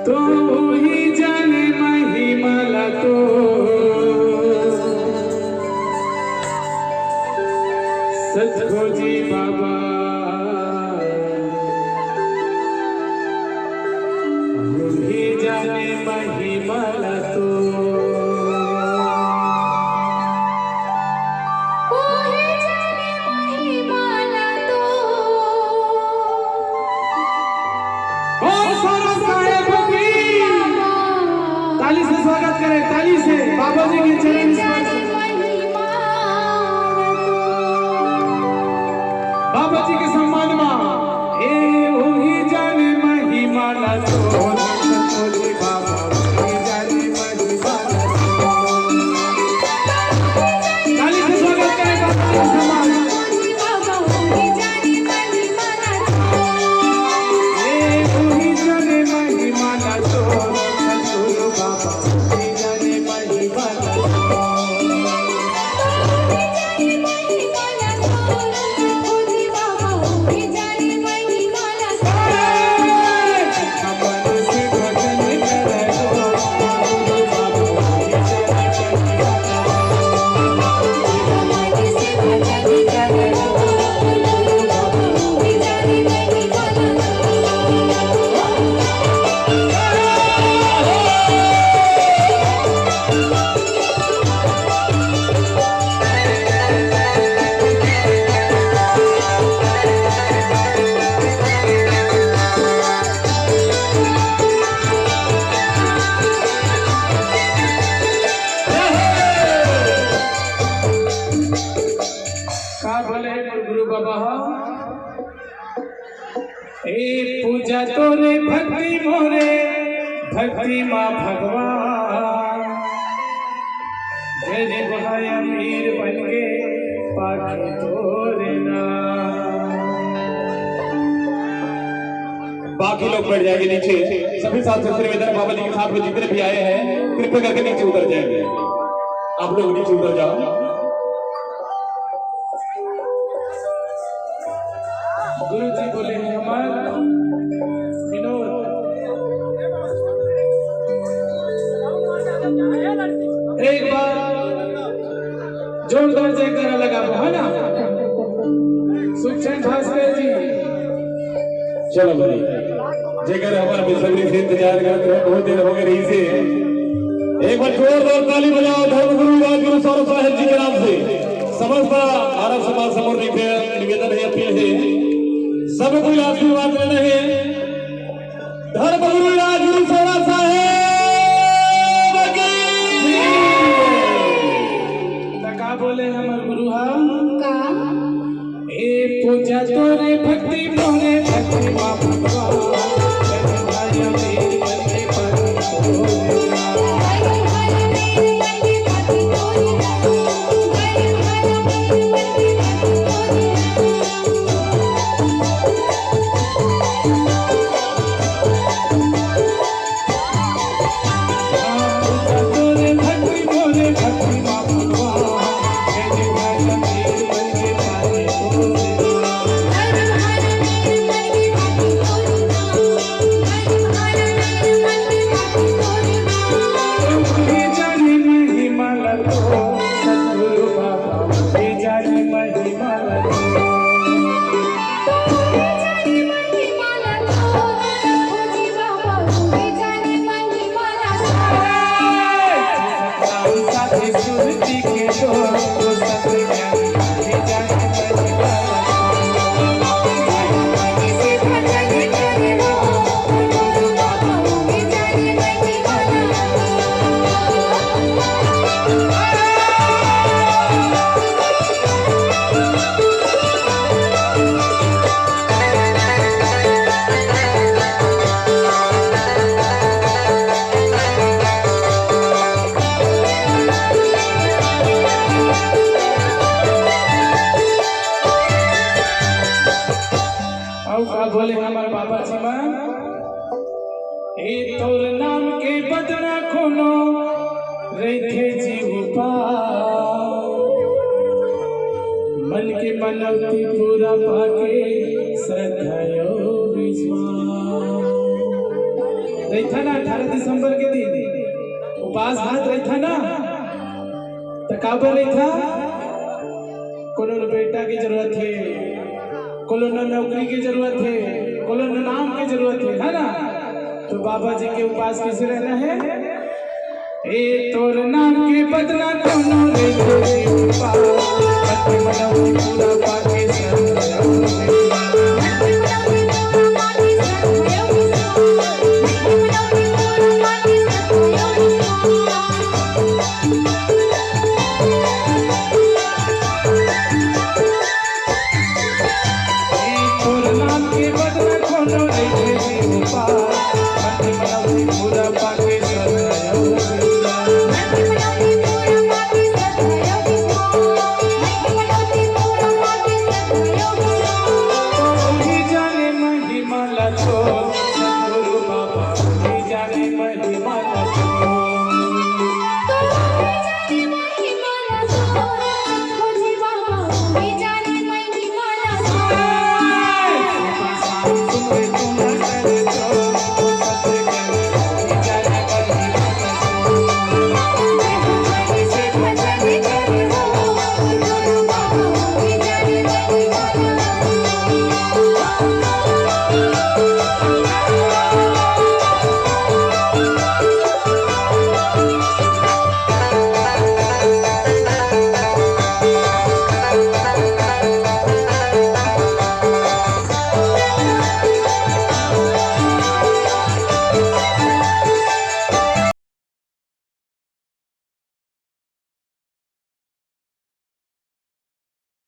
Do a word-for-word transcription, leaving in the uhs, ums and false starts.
तो ही जाने महिमा ला तो सतखोजी बाबा, वही जाने महिमा ला तो। वही जाने महिमा ला तो। और सारा साहेबों की ताली से स्वागत करें, ताली से बाबा जी के चरण स्पर्श। बाबा जी के सम्मान में ए वही जाने महिमा ला तो, बाबा वही जाने महिमा ला तो। ताली से स्वागत करें बाबा जी के सम्मान। ए वही जाने महिमा ला तो, सतगुरु बाबा वही जाने महिमा ला तो। का बोले मोर गुरु बाबा ह? ए पूजा तोरे भक्ति मोरे, भक्ति माँ भगवान। गरीब है अमीर बन के पाके तोरे नाम। बाकी लोग बैठ जाएंगे नीचे। सभी साथ से निवेदन, बाबा जी के साथ में जितने भी आए हैं, कृपया करके नीचे उतर जाएंगे। आप लोग नीचे उतर जाओ। गुरु जी बोले हैं हमार विनोद, एक बार जोरदार जयकारा लगाबो, है ना? सुखचैन भास्कर जी। चलो भाई, जेकर हमार बेसब्री से इंतजार करत रहे, बहुत दिन हो गए रही से। एक बार जोरदार ताली बजाओ धर्म गुरु राजगुरु सौरभ साहेब जी के नाम से। समस्त आरव समाज समूह से निवेदन है, अपील है, सब कोई आशीर्वाद लेना है। धर्म गुरु राजगुरु सौरभ साहेब की। त का बोले हमर गुरु हा? का? ए पूजा तोरे भक्ति मोरे, भक्ति माँ भगवान। अउ का बोले हमर बाबा जी मन, ए तोर नाम के बदला कोनो रहिथे जीव पार। मन के मनौती पूरा पाके श्रद्धा अउ विश्वास। रहिथा ना, अठारह दिसंबर के दिन उपास हाथ रहिथा ना, त काबर रहिथा? कोनो ल बेटा के जरूरत हे, कोनो ल नौकरी के जरूरत हे, कोनो ल नाम के जरूरत हे, है ना? तो बाबा जी के उपास कैसे रहना है? ए तोर नाम के बदला कोनो रे, तोर उपास, पति मनौती पूरा पाके सब